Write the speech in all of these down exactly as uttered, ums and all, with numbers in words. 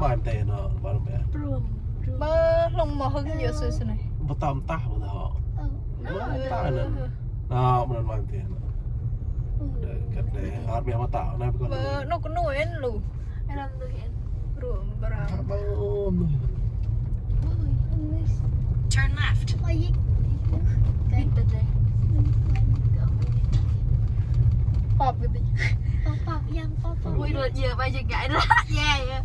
Ƀai mtê anăn, ƀai mtê. Ruôm, ruôm. Ƀơ hlŏng mâo hơ̆k ñu sui snei. Ƀu tăm tah ƀu tah. Ơ. Ƀu tăm tah anăn. Anăn, ƀai mtê anăn. Ơ. Dê, kăt dê, hăt mia ƀu tah, anei ƀu kăt. Ƀơ, anôk anôk ên lu. Anăn lu ên. Ruôm, ƀơ răng. Ƀơ, ôm lu. Ôi, ôm lu. Turn left. Ôi, Pop gitu. Pop, pop, yang pop, pop. Ui, dua dia, apa aja nggak ada. Ya, ya.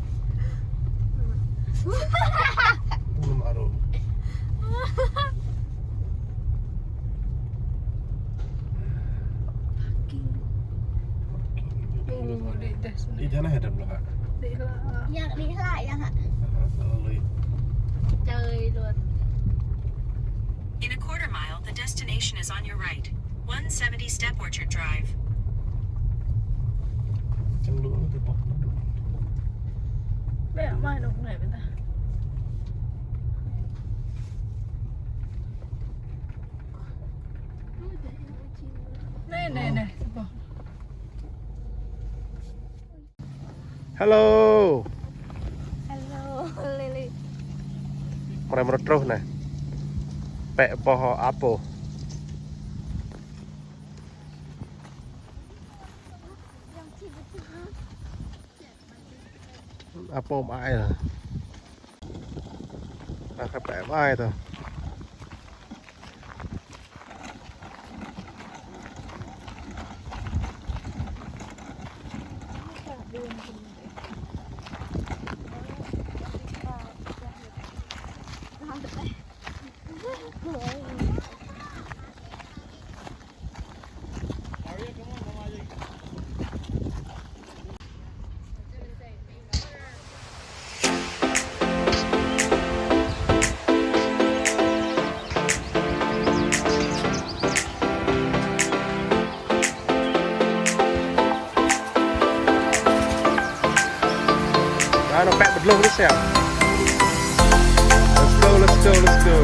Belum aru. Parking. Ui, di atas. Di sana ada belakang. Di lah. Yang di lah, yang. Aha, lalu. Chơi luôn. In a quarter mile, the destination is on your right. One seventy Step Orchard Drive. Čang lu ti pok. Bĕ, mai nôk anei bĕ ta. Anei, anei, anei, ti pok. Hello. Hello, Lily. Mrâo mrâo truh anei. Pĕ boh apo. Apo mă ai. Dah ka pĕ mă ai to. Ano pĕ bơdlông rus ya. Let's go, let's go, let's go.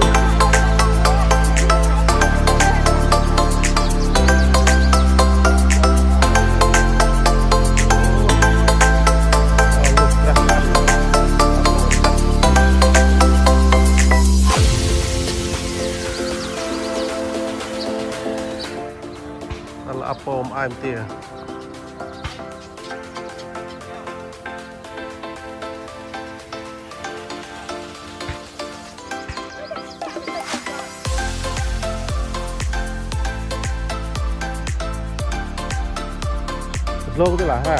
Tal apo mă ai mtiê. Dlông ti lah, ha.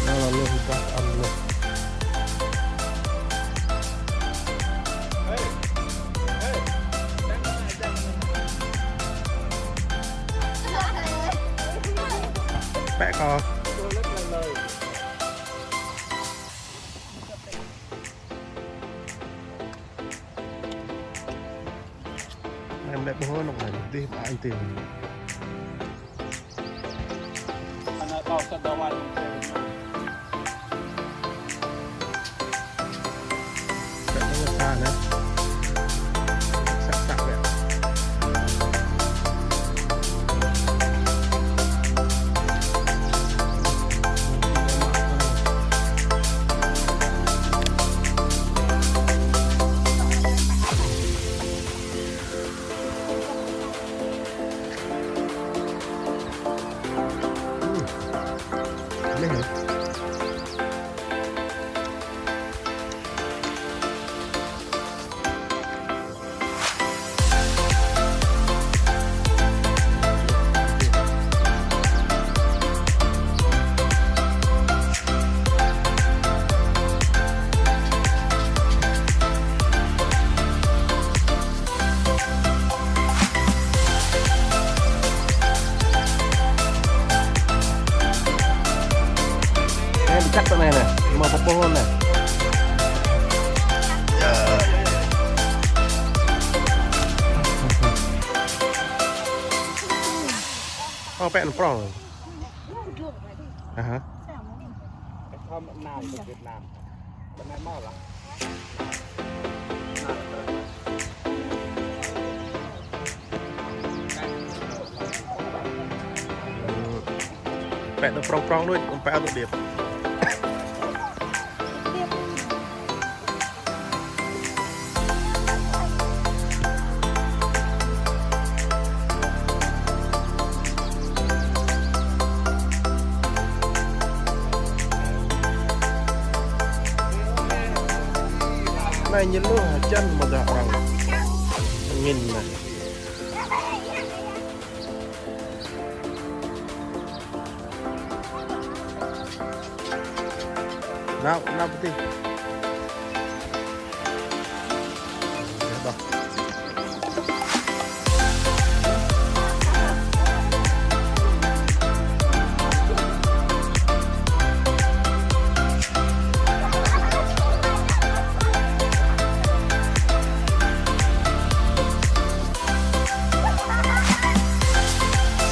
Ala leh ƀuh ăt leh. Pĕ kâo. Em lĕ ƀuh anôk anei, dih mă ai ti. Anei ƀuh sa dua wai. Sa dua sa anei. Sa sa lĕ. Anei bi čăk tơ anei anei, mâo pơpŭ anei. Ơ, pĕ anăn prŏng. Aha. Thăm Nam, Việt Nam. Bên này mâo lắm. Nam, Nam, Nam. Pĕ tơ prŏng prŏng đuč, pĕ tơ điêt. Anei ñu lu hjăn mâo dah arăng angĭn anei. Nao, nao pơtih.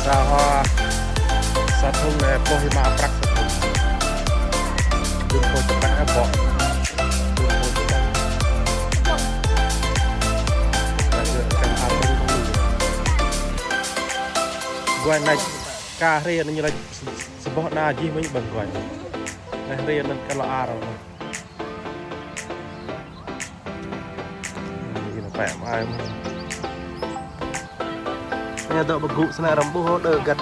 Sa hoa, sa thŭng anei pluh êma prăk sa thŭng. Dŭm pluh tơpăn ƀô̆. Dŭm pluh tơpăn. Guai anei ka hriê anăn ñu lač sa boh ana jih mơ̆ng ƀăng guai. Anei hriê anăn ka lŏ ar. Ih, nao pĕ mơai mơh. Anei dôk ƀơgŭ snei arăng ƀuh đơ găt.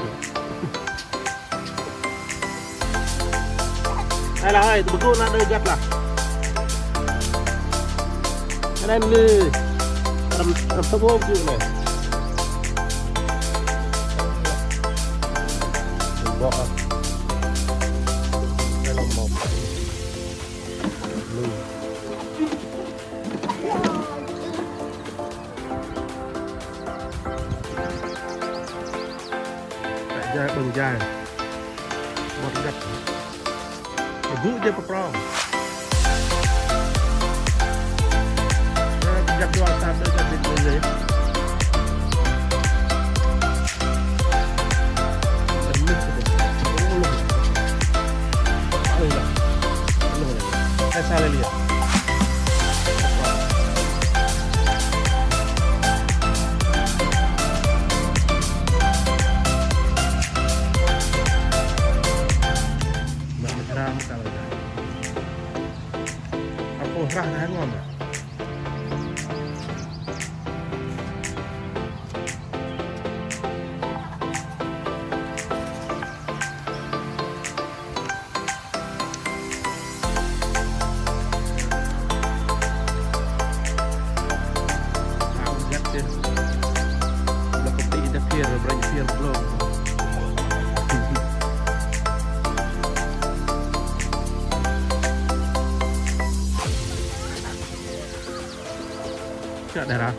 Ai lah, ai, ƀơgŭ nao đơ găt lah. Anei lĕ. Arăng, arăng tŭ ƀơgŭ anei. Bŏk ah. Anei lŏ mâo. Pĕ jai, ƀơ̆ng jai. Mâo găt. Ƀơgŭ jai pơprŏng. Găt dua sa, sa, sa, sa, sa. Čăk đa ra.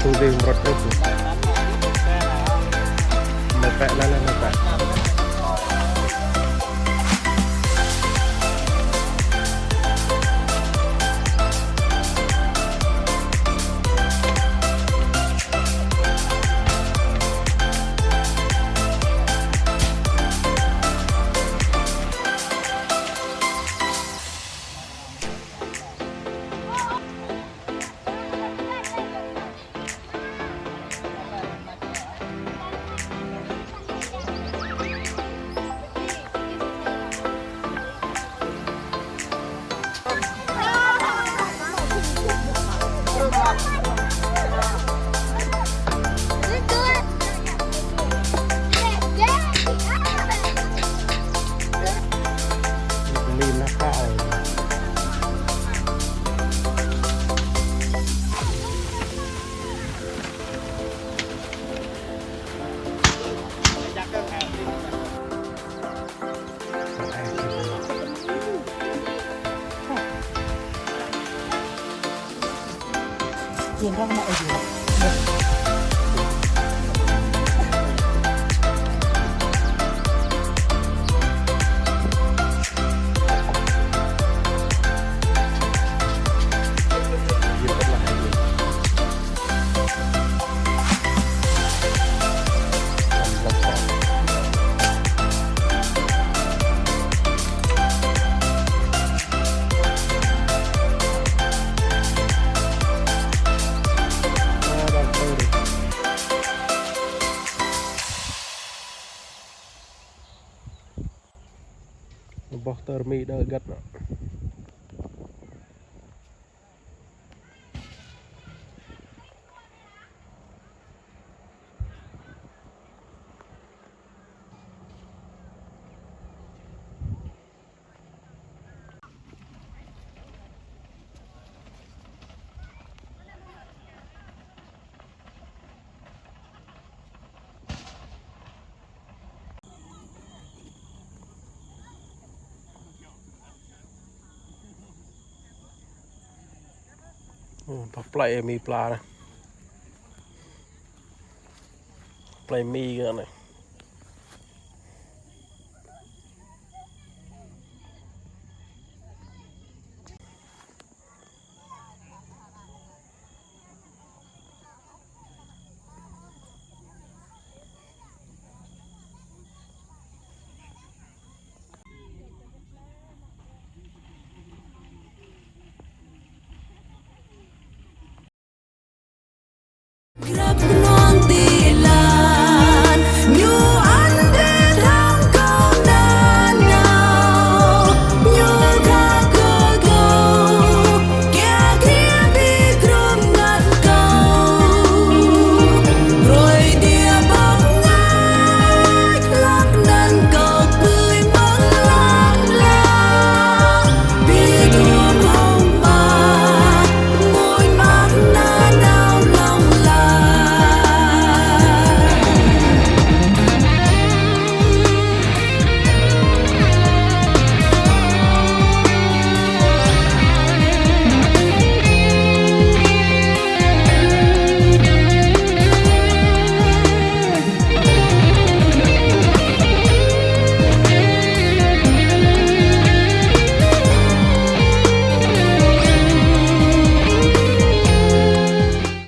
Phung dih mrŭt ôh. Nao pĕ leh, nao pĕ. Tơr mi đơ găt nă. Ơ, pă plei mi pla anei. Plei mi kơ anei.